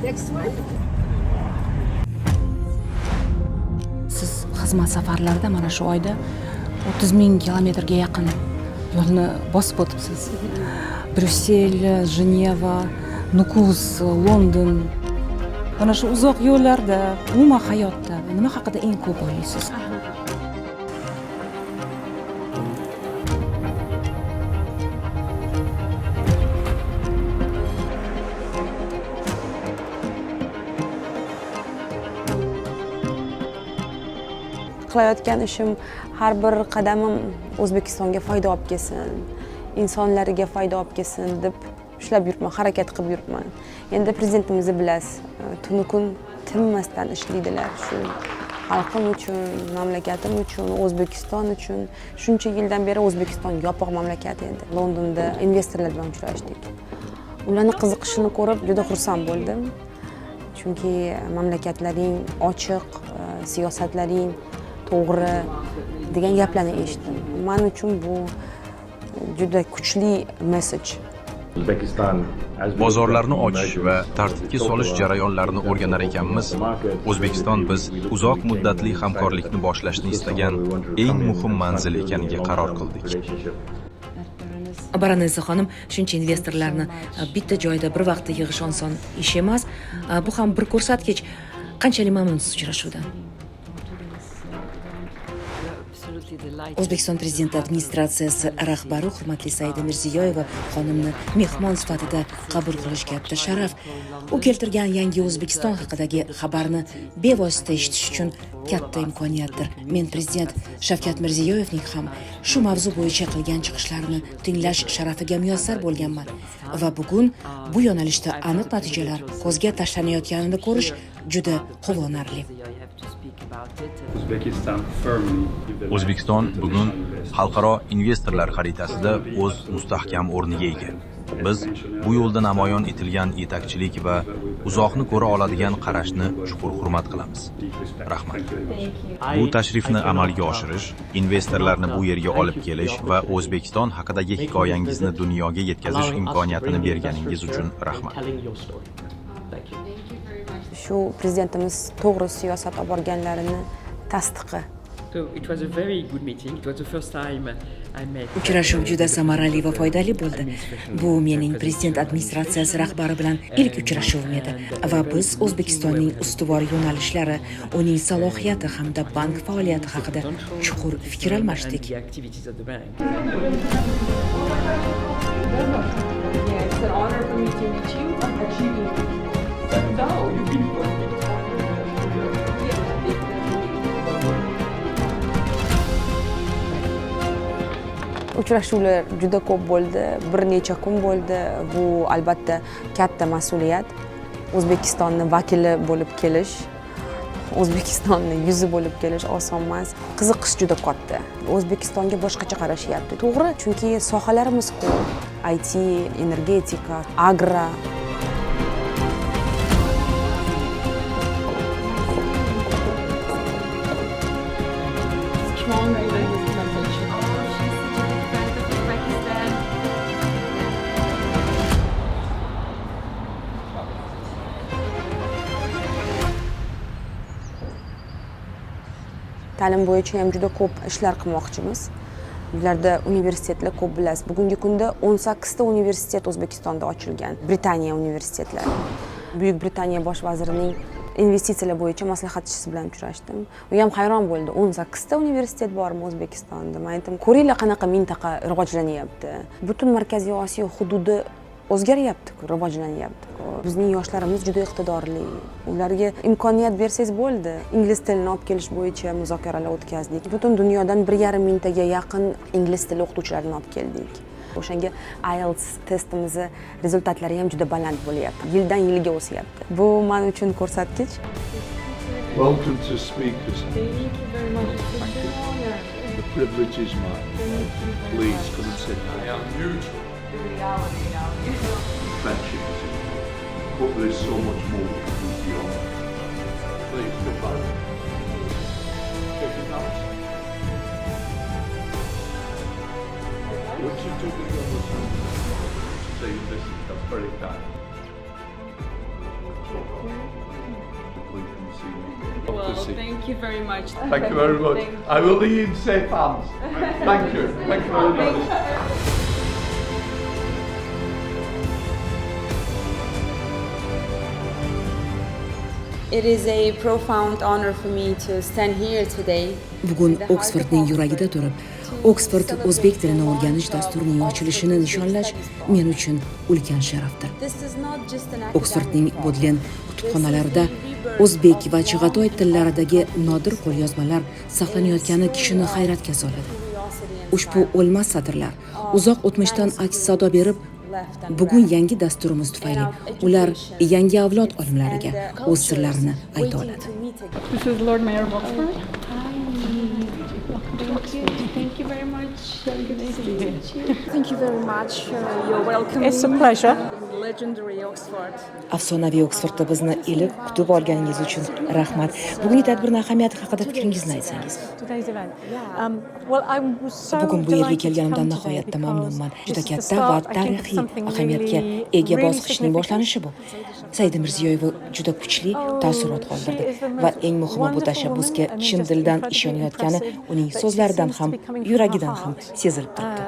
Next one. Siz xizmat safarlarida mana shu oyda 30 000 kilometrga yaqin yo'lni bosib o'tibsiz: Bryussel, Jeneva, Nukus, London. Mana shu uzoq yo'llarda, umuman hayotda nima haqida eng ko'p o'ylaysiz? Qilayotgan ishim, har bir qadamim O'zbekistonga foyda olib kelsin, insonlarga foyda olib kelsin deb ishlab yuribman, harakat qilib yuribman. Endi prezidentimizni bilasiz, tunu kun tinmasdan ishlaydilar shu xalqim uchun, mamlakatim uchun, O'zbekiston uchun. Shuncha yildan beri O'zbekiston yopiq mamlakat edi. Londonda investorlar bilan uchrashdik. Ularni qiziqishini ko'rib juda xursand bo'ldim, chunki mamlakatlaring ochiq, siyosatlaring to'g'ri degan gaplarni eshitdim. Man uchun bu juda kuchli message. Bozorlarni ochish va tartibga solish jarayonlarini o'rganar ekanmiz, O'zbekiston biz uzoq muddatli hamkorlikni boshlashni istagan eng muhim manzil ekaniga qaror qildik. Baronesa xonim, shuncha investorlarni bitta joyda bir vaqtda yig'ish oson ish emas. Bu ham bir ko'rsatkich. Qanchalik mamnunsiz uchrashuvdan? O'zbekiston prezidenti administratsiyasi rahbari hurmatli Saida Mirziyoyeva xonimni mehmon sifatida qabul qilish katta sharaf. U keltirgan yangi O'zbekiston haqidagi xabarni bevosita eshitish uchun katta imkoniyatdir. Men prezident Shavkat Mirziyoyevning ham shu mavzu bo'yicha qilgan chiqishlarini tinglash sharafiga muyassar bo'lganman va bugun bu yo'nalishda aniq natijalar ko'zga tashlanayotganini ko'rish juda quvonarli. O'zbekiston bugun xalqaro investorlar xaritasida o'z mustahkam o'rniga ega. Biz bu yo'lda namoyon etilgan yetakchilik va uzoqni ko'ra oladigan qarashni chuqur hurmat qilamiz. Rahmat. Bu tashrifni amalga oshirish, investorlarni bu yerga olib kelish va O'zbekiston haqidagi hikoyangizni dunyoga yetkazish imkoniyatini berganingiz uchun rahmat. Shu prezidentimiz to'g'ri siyosat olib borganlarini tasdiqi. Uchrashuv juda samarali va foydali bo'ldi. Bu mening prezident administratsiyasi rahbari bilan ilk uchrashuvim edi va biz O'zbekistonning ustuvor yo'nalishlari, uning salohiyati hamda bank faoliyati haqida chuqur fikr almashdik. Yeah, it's an honor for me to meet you. Achieving. No, you've been perfect. Uchrashuvlar juda ko'p bo'ldi, bir necha kun bo'ldi. Bu albatta katta mas'uliyat. O'zbekistonni vakili bo'lib kelish, O'zbekistonni yuzi bo'lib kelish oson emas. Qiziqish juda katta. O'zbekistonga boshqacha qarashyapti. To'g'ri, chunki sohalarimiz ko'p. IT, energetika, agro. Strong message. Oh, she's such a big fan of Uzbekistan. Ta'lim bo'yicha ham juda ko'p ishlar qilmoqchimiz. Bularda universitetlar ko'p, bilasiz. Bugungi kunda 18 ta universitet O'zbekistonda ochilgan. Britaniya universitetlari. Buyuk Britaniya bosh vazirining investitsiyalar bo'yicha maslahatchisi bilan uchrashdim. U ham hayron bo'ldi. 18 ta universitet bormi O'zbekistonda? Men aytdim, ko'ringlar qanaqa mintaqa rivojlanyapti. Butun Markaziy Osiyo hududi o'zgaryapti-ku, rivojlanyapti-ku. Bizning yoshlarimiz juda iqtidorli. Ularga imkoniyat bersangiz bo'ldi. Ingliz tilini olib kelish bo'yicha muzokaralar o'tkazdik. Butun dunyodan 1,5 mingtaga yaqin ingliz tili o'qituvchilarini olib keldik. O'shanga IELTS testimizni rezultatlari ham juda baland bo'lyapti. Yildan yilga o'syapti. Bu men uchun ko'rsatkich. Welcome to Speakers. Thank you very much. It's Thank an you. honor. The privilege is mine. Please come and sit. I am neutral. The reality now. Friendship is important, but there is so much more we can do beyond. Please, goodbye. Taking notes? Once you took it on the say, listen, that's very kind. Embassy. Thank you very much. Thank you very much. I will leave you in safe hands. Thank you. Thank you very much. It is a profound honor for me to stand here today. Bugun Oksfordning yuragida turib, Oksford o'zbek tilini o'rganish dasturining ochilishini nishonlash men uchun ulkan sharafdir. Oksfordning Bodleian kutubxonalarida o'zbek va chig'atoy tillaridagi nodir qo'lyozmalar saqlanayotgani kishini hayratga soladi. Ushbu o'lmas satrlar uzoq o'tmishdan aks sado berib, bugun yangi dasturimiz tufayli ular yangi avlod olimlariga o'z sirlarini ayta oladi. This is Lord Mayor of Oxford. Hi. Thank you. Thank you very much. Good to see you. Thank you very much. You're welcome. It's a pleasure. Legendary Oxford. Afsonaviy Oksfordda bizni iliq kutib olganingiz uchun rahmat. Bugungi tadbirning ahamiyati haqida fikringizni aytsangiz. Bugun bu yerga kelganimdan nihoyatda mamnunman. Juda katta va tarixiy ahamiyatga ega bosqichning boshlanishi bu. Saida Mirziyoyeva juda kuchli taassurot qoldirdi va eng muhimi bu tashabbusga chin dildan ishonayotgani uning so'zlaridan ham, yuragidan ham sezilib turibdi.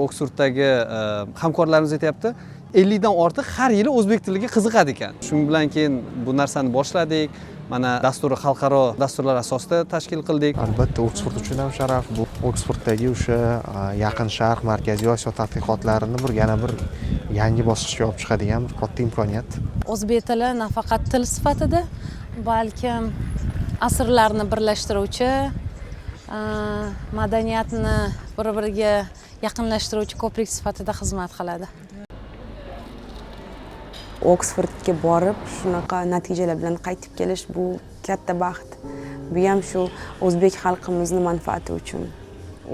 Oksforddagi hamkorlarimiz aytyapti, 50 dan ortiq har yili o'zbek tiliga qiziqadi ekan. Shu bilan keyin bu narsani boshladik. Mana dasturi xalqaro dasturlar asosida tashkil qildik. Albatta Oksford uchun ham sharaf bu. Oksforddagi o'sha Yaqin Sharq, Markaziy Osiyo tadqiqotlarini bir yana bir yangi bosqichga olib chiqadigan bir katta imkoniyat. O'zbek tili nafaqat til sifatida, balkim asrlarni birlashtiruvchi, madaniyatni bir-biriga yaqinlashtiruvchi ko'prik sifatida xizmat qiladi. Oksfordga borib shunaqa natijalar bilan qaytib kelish bu katta baxt. Bu ham shu o'zbek xalqimizni manfaati uchun.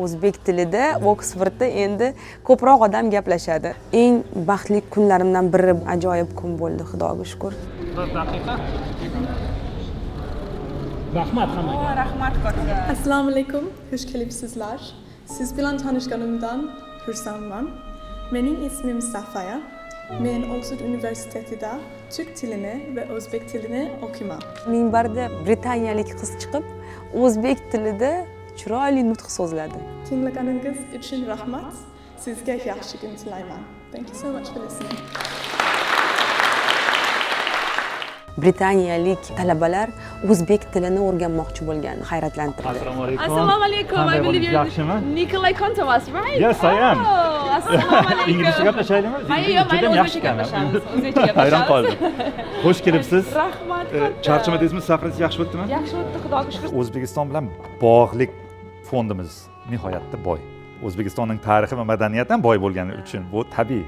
O'zbek tilida Oksfordda endi ko'proq odam gaplashadi. Eng baxtli kunlarimdan biri, ajoyib kun bo'ldi, Xudoga shukr. Bir daqiqa. Rahmat hammaga. Rahmat katta. Assalomu alaykum, xush kelibsizlar. Siz bilan tanishganimdan xursandman. Mening ismim Safaya. Men Oxford Universitetida turk tilini va o'zbek tilini o'qiyman. Minbarda britaniyalik qiz chiqib, o'zbek tilida chiroyli nutq so'zladi. Tinglaganingiz uchun rahmat. Sizga yaxshi kun tilayman. Thank you so much for listening. Britaniyalik talabalar o'zbek tilini o'rganmoqchi bo'lgan, hayratlantirdi. Assalomu alaykum. Assalomu alaykum. I believe you're Nikolay Kontomas, right? Yes, I am. Oh, assalomu alaykum. Inglizcha gaplashaylikmi? Mayli, o'zbekcha gaplashamiz. O'zbekcha gaplashamiz. Hayron qoldim. Xush kelibsiz. Rahmat. Charchamadingizmi? Safaringiz yaxshi o'tdimi? Yaxshi o'tdi, Xudoga shukr. O'zbekiston bilan bog'liq fondimiz nihoyatda boy. O'zbekistonning tarixi va madaniyati ham boy bo'lgani uchun bu tabiiy.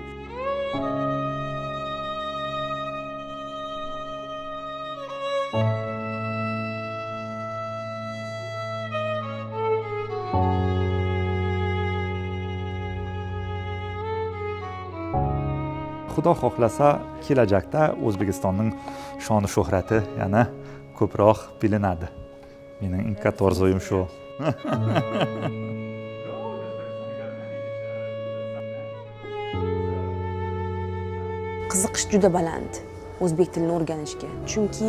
Xudo xohlasa kelajakda O'zbekistonning shoni shuhrati yana ko'proq bilinadi. Mening eng katta orzuyim shu. Qiziqish juda baland o'zbek tilini o'rganishga. Chunki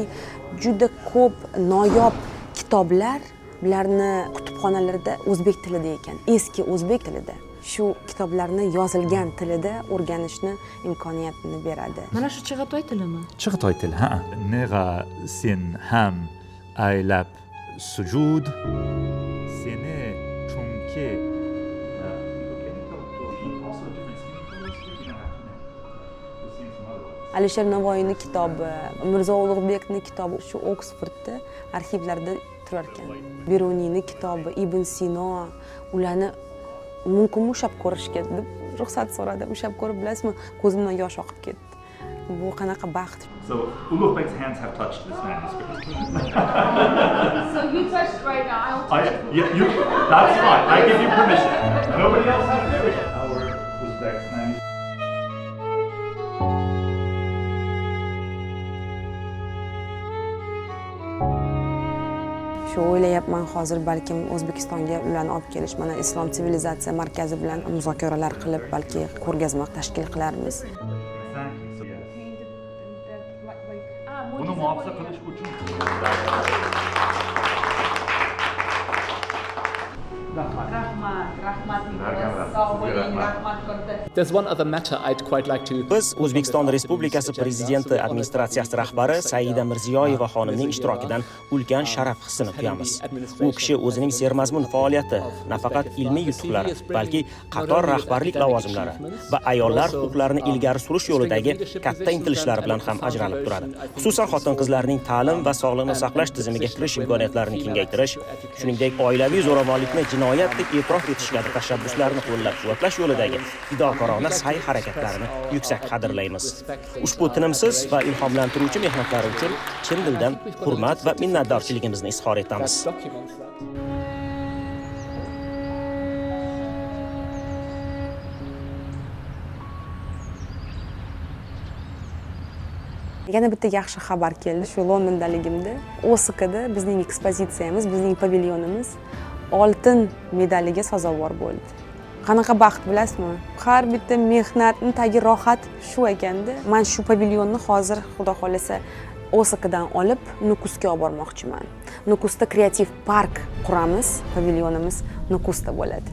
juda ko'p noyob kitoblar bularni kutubxonalarda o'zbek tilida ekan, eski o'zbek tilida. Shu kitoblarni yozilgan tilida o'rganishni imkoniyatini beradi. Mana shu Chig'atoy tilimi? Chig'atoy tili, ha. Neg'a sen ham aylab sujud seni chunki Alisher Navoiyning kitobi, Mirzo Ulug'bekning kitobi shu Oksfordda arxivlarda turar ekan. Beruniyning kitobi, Ibn Sino, ularni mumkinmi ushlab ko'rishga deb ruxsat so'radim. Ushlab ko'rib, bilasizmi, ko'zimdan yosh oqib ketdi. Bu qanaqa baxt. So Ulug'bek's hands have touched this manuscript. So you touched right now. I'll touch it. Yeah, you, that's fine. I give you permission. Nobody else has permission. Our Uzbek manuscript. Shu o'ylayapman hozir, balkim O'zbekistonga ularni olib kelish, mana Islom sivilizatsiya markazi bilan muzokaralar qilib, balki ko'rgazma tashkil qilarmiz. Buni muhofaza qilish uchun Rahmat, rahmat. Sog' bo'ling, rahmat katta. Biz O'zbekiston Respublikasi Prezidenti administratsiyasi rahbari Saida Mirziyoyeva xonimning ishtirokidan ulkan sharaf hissini tuyamiz. U kishi o'zining sermazmun faoliyati, nafaqat ilmiy yutuqlari, balki qator rahbarlik lavozimlari va ayollar huquqlarini ilgari surish yo'lidagi katta intilishlari bilan ham ajralib turadi. Xususan, xotin-qizlarning ta'lim va sog'liqni saqlash tizimiga kirish imkoniyatlarini kengaytirish, shuningdek, oilaviy zo'ravonlikni jinoyat deb e'tirof etish kabi tashabbuslarni qo'llab-quvvatlash yo'lidagi fidokorona sa'y-harakatlarini yuksak qadrlaymiz. Ushbu tinimsiz va ilhomlantiruvchi mehnatlari uchun chin dildan hurmat va minnatdorchiligimizni izhor etamiz. Yana bitta yaxshi xabar keldi shu Londondaligimda. Osakada bizning ekspozitsiyamiz, bizning pavilyonimiz oltin medaliga sazovor bo'ldi. Qanaqa baxt bilasizmi? Har bitta mehnatning tagi rohat shu ekanda. Men shu pavilyonni hozir Xudo xolasa Osakadan olib Nukusga olib bormoqchiman. Nukusda kreativ park quramiz, pavilyonimiz Nukusda bo'ladi.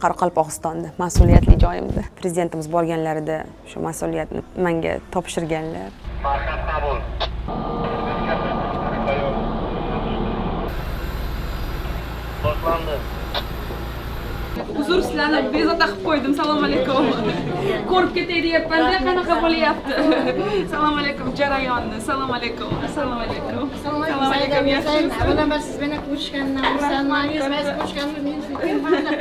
Qoraqalpog'istonda mas'uliyatli joyimda. Prezidentimiz borganlarida shu mas'uliyatni menga topshirganlar. Marhab qabul. Boshlandi. Uzr, sizlarni bezovta qilib qo'ydim. Assalomu alaykum. Ko'rib ketay deyapman-da, qanaqa bo'lyapti? Assalomu alaykum jarayonni. Assalomu alaykum. Assalomu alaykum. Assalomu alaykum. Avvalambor siz bilan ko'rishganimdan xursandman. Yuzma-yuz ko'rishganimiz men uchun ulkan faxr.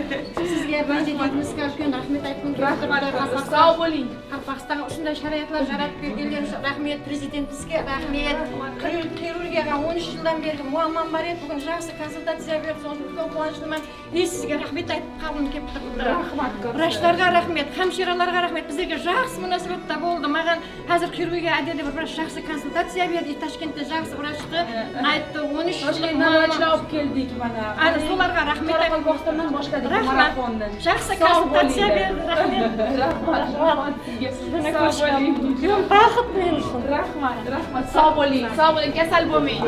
Sizga prezidentimizga ulkan rahmat aytgim kelib turibdi. Sog' bo'ling. Qoraqalpog'istonga shunday sharoitlar yaratib bergan uchun rahmat prezidentimizga, rahmat. Xirurgiyaga 13 yildan beri muammom bor edi. Bugun yaxshi konsultatsiya berdi. So'ng ulkan quvonchliman. Men sizga rahmat aytib qabul kelib turibdi. Rahmat. Vrachlarga rahmat, hamshiralarga rahmat. Bizlarga yaxshi munosabatda bo'ldi. Ma'an hozir xirurgiya adedi bir vrach yaxshi konsultatsiya berdi. Toshkentda yaxshi vrachni aytdi. 13 Toshkentdan vrachlar olib keldik mana. Ana solarga rahmat. Qoraqalpog'istondan boshladik marafonni. Yaxshi konsultatsiya berdi. Rahmat. Rahmat, rahmat sizga. Sog' bo'ling. Baxt men uchun. Rahmat, rahmat. Sog' bo'ling. Sog' bo'ling, kasal bo'lmang.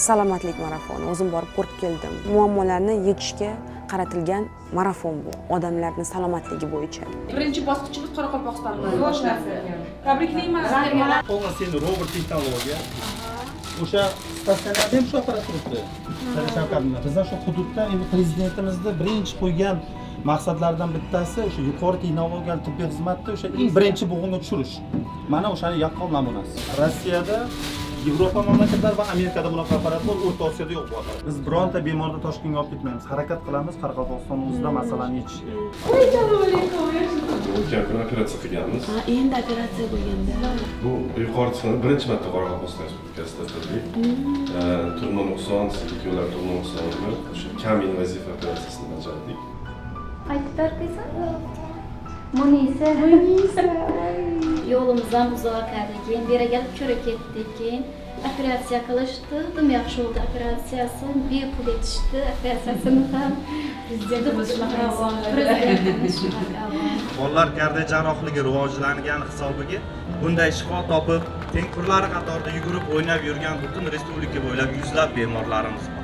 Salomatlik marafoni o'zim borib ko'rib keldim. Muammolarni yechishga qaratilgan marafon bu. Odamlarning salomatligi bo'yicha. Birinchi bosqichimiz Qoraqalpog'iston bilan boshlandi. Tabriklayman sizlarga. Полностью robot texnologiya. O'sha statsionarda ham shu apparat turibdi. Shavkat bizdan shu hududda endi prezidentimizni birinchi qo'ygan maqsadlaridan bittasi o'sha yuqori texnologiyali tibbiy xizmatni o'sha eng birinchi bo'g'inga tushirish. Mana o'shani yaqqol namunasi. Rossiyada, Yevropa mamlakatlari va Amerikada bunaqa apparat bor, O'rta Osiyoda yo'q bu apparat. Biz bironta bemorni Toshkentga olib ketmaymiz. Harakat qilamiz Qoraqalpog'iston o'zida masalani yechishga. Assalomu alaykum. O'tgan kuni operatsiya qilganmiz. Endi operatsiya bo'lganda. Bu yuqori tisini birinchi marta Qoraqalpog'iston Respublikasida qildik. Tug'ma nuqson, yo'llar tug'ma nuqsonini o'sha kam invaziv operatsiyasini bajardik. Aytib berqaysan? Munisa. Munisa. Yo'limizdan uzoq edi. Keyin beri kelib ko'ra ketdik. Keyin operatsiya qilishdi. Dim yaxshi bo'ldi operatsiyasi. Bepul etishdi operatsiyasini ham. Prezidentimiz shunaqa Prezidentimiz shunaqa. Bolalar kardiya jarrohligi rivojlangani hisobiga bunday shifo topib, tengqurlari qatorida yugurib o'ynab yurgan butun respublika bo'ylab yuzlab bemorlarimiz bor.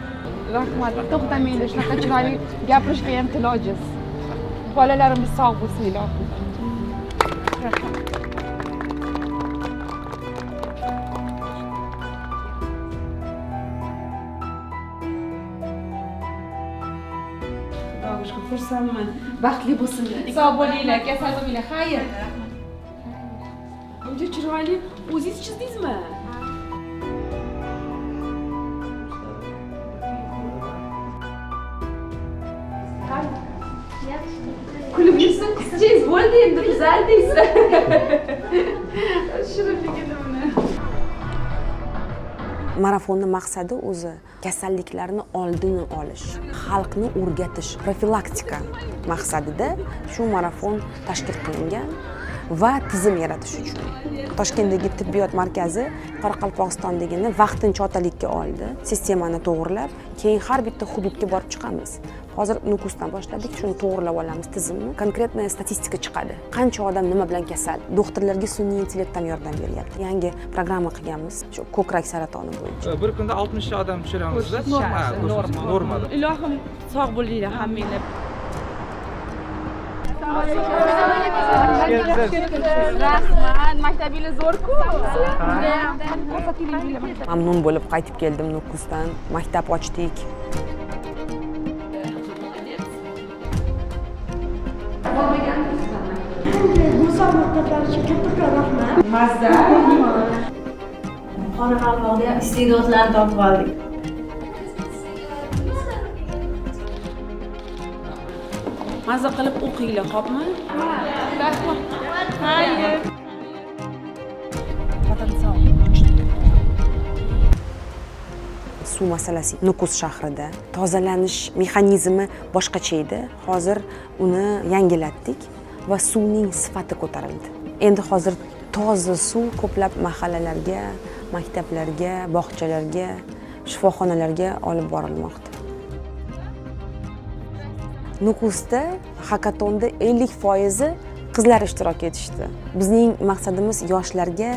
Rahmat. To'xtamanglar, shunaqa chiroyli gapirishga ham til ojiz. Bolalarimiz sog' bo'lsin ilohim. Rahmat. Xudoga shukur, xursandman. Baxtli bo'lsinlar. Sog' bo'linglar, kasal bo'lmanglar. Xayr. Buncha chiroyli o'zingiz chizdingizmi? Kulib yursin qizchangiz, bo'ldi endi tuzaldingiz. Shirinligini uni. Marafonni maqsadi o'zi kasalliklarni oldini olish, xalqni o'rgatish, profilaktika maqsadida shu marafon tashkil qilingan va tizim yaratish uchun. Toshkentdagi tibbiyot markazi Qoraqalpog'istondagini vaqtincha otalikka oldi, sistemani to'g'rilab, keyin har bitta hududga borib chiqamiz. Hozir Nukusdan boshladik, shuni to'g'rilab olamiz tizimni. Конкретная statistika chiqadi. Qancha odam nima bilan kasal? Doktorlarga sun'iy intellekt ham yordam beryapti. Yangi programma qilganmiz, shu ko'krak saratoni bo'yicha. Bir kunda 60 ta odam tushiramizda, norma, normada. Ilohim sog' bo'linglar hammanglar. Rahmat, maktabingiz zo'r-ku. Mamnun bo'lib qaytib keldim Nukusdan. Maktab ochdik. Go'zal maktablar uchun kattakon rahmat. Mazza. Qoraqalpoqda ham iste'dodlarni topib oldik. Mazza qilib o'qinglar, xo'pmi? Rahmat. Xayr. Potensial. Suv masalasi Nukus shahrida tozalanish mexanizmi boshqacha edi. Hozir uni yangilatdik va suvning sifati ko'tarildi. Endi hozir toza suv ko'plab mahallalarga, maktablarga, bog'chalarga, shifoxonalarga olib borilmoqda. Nukusda hakatonda 50% qizlar ishtirok etishdi. Bizning maqsadimiz yoshlarga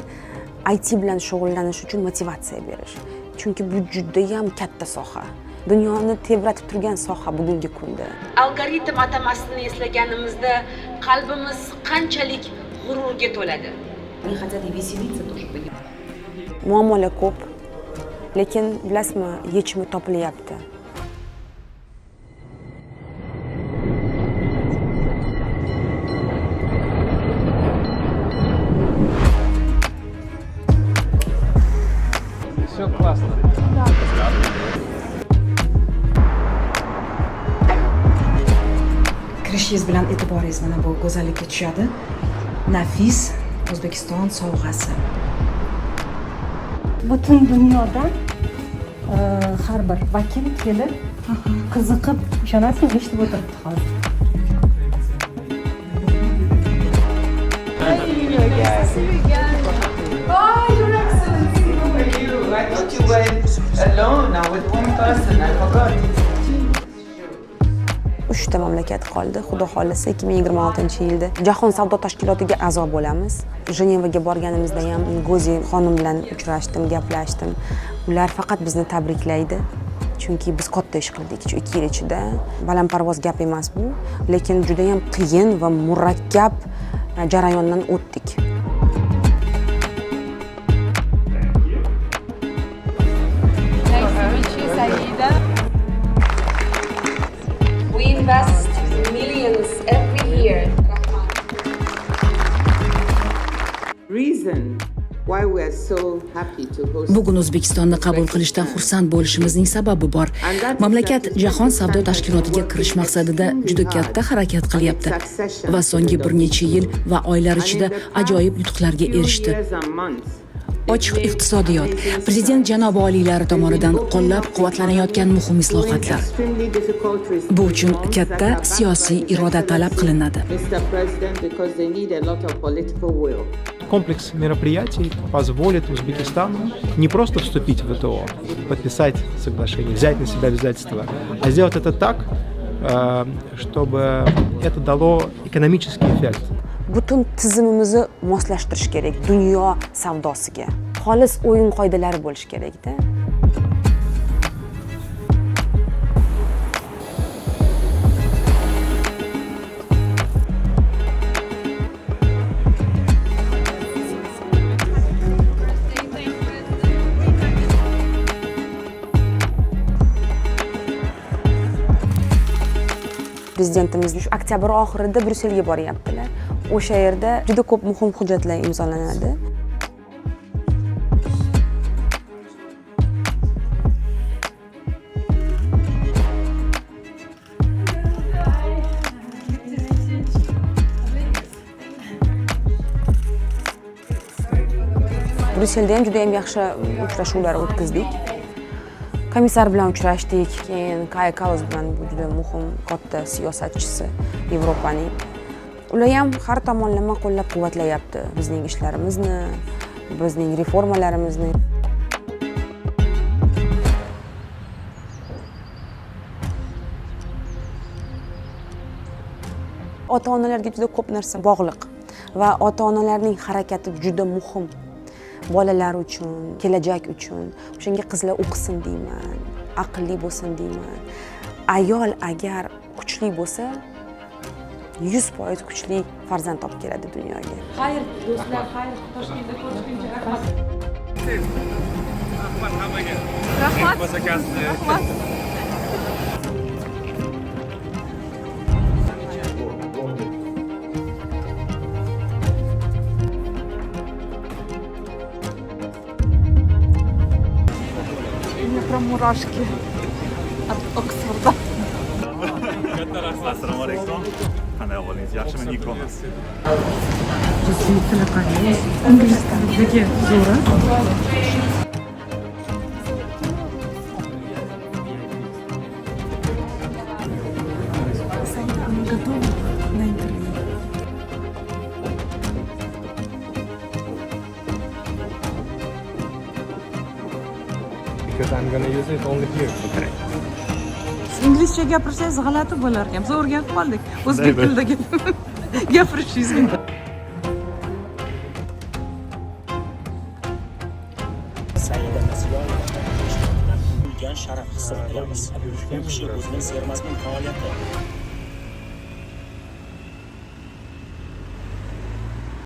IT bilan shug'ullanish uchun motivatsiya berish. Chunki bu juda ham katta soha. Dunyoni tebratib turgan soha bugungi kunda. Algoritm atamasini eslaganimizda qalbimiz qanchalik g'ururga to'ladi. Они хотят и веселиться тоже. Muammolar ko'p, lekin bilasizmi, yechimi topilyapti. Все классно. Kirishingiz bilan e'tiboringiz mana bu go'zallikka tushadi. Nafis O'zbekiston sovg'asi. Butun dunyodan har bir vakil kelib, qiziqib, ishonasizmi, eshitib o'tiribdi hozir. Hi, Your Excellency. How are you? I thought you were alone now with one person. I forgot. 3 ta mamlakat qoldi. Xudo xohlasa 2026-yilda Jahon savdo tashkilotiga a'zo bo'lamiz. Jenevaga borganimizda ham Ngozi xonim bilan uchrashdim, gaplashdim. Ular faqat bizni tabriklaydi. Chunki biz katta ish qildik shu 2 yil ichida. Balandparvoz gap emas bu, lekin juda ham qiyin va murakkab jarayondan o'tdik. Nice to meet you, Saida. We invest millions every year. Reason why we are so happy to host Bugun O'zbekistonni qabul qilishdan xursand bo'lishimizning sababi bor. Mamlakat Jahon savdo tashkilotiga kirish maqsadida juda katta harakat qilyapti va so'nggi bir necha yil va oylar ichida ajoyib yutuqlarga erishdi. Ochiq iqtisodiyot, prezident janobi oliylari tomonidan qo'llab-quvvatlanayotgan muhim islohotlar. Bu uchun katta siyosiy iroda talab qilinadi. Mr. President, because they need a lot of political will. Комплекс мероприятий позволит Узбекистану не просто вступить в ВТО, подписать соглашение, взять на себя обязательства, а сделать это так, чтобы это дало экономический эффект. Butun tizimimizni moslashtirish kerak dunyo savdosiga. Xolis o'yin qoidalari bo'lishi kerak-da. Prezidentimiz shu oktyabr oxirida Bryusselga boryaptilar. O'sha yerda juda ko'p muhim hujjatlar imzolanadi. Bryusselda ham juda ham yaxshi uchrashuvlar o'tkazdik. Komissar bilan uchrashdik, keyin Kaya Kallas bilan, bu juda muhim katta siyosatchisi Yevropaning. Ular ham har tomonlama qo'llab-quvvatlayapti bizning ishlarimizni, bizning reformalarimizni. Ota onalarga juda ko'p narsa bog'liq va ota onalarning harakati juda muhim bolalar uchun, kelajak uchun. O'shanga qizlar o'qisin deyman, aqlli bo'lsin deyman. Ayol agar kuchli bo'lsa, 100% kuchli farzand olib keladi dunyoga. Xayr do'stlar, xayr, Toshkentda ko'rishguncha rahmat. Rahmat hammaga. Rahmat. Rahmat. У меня прям мурашки от Оксфорда. Katta rahmat. Assalomu alaykum. Qanday ahvolingiz? Yaxshimi, Niko? O'zbek tili qarang, ingliz tilidagi zo'ri. Saida, мы готовы на интервью? Because I'm gonna use it only here. Okay. Inglizcha gapirsangiz g'alati bo'lar ekan. Biz o'rganib qoldik o'zbek tilida gapirishingizga. Saida Mirziyoyeva ulkan sharaf hissini tuyamiz. U kishi o'zining sermazmun faoliyati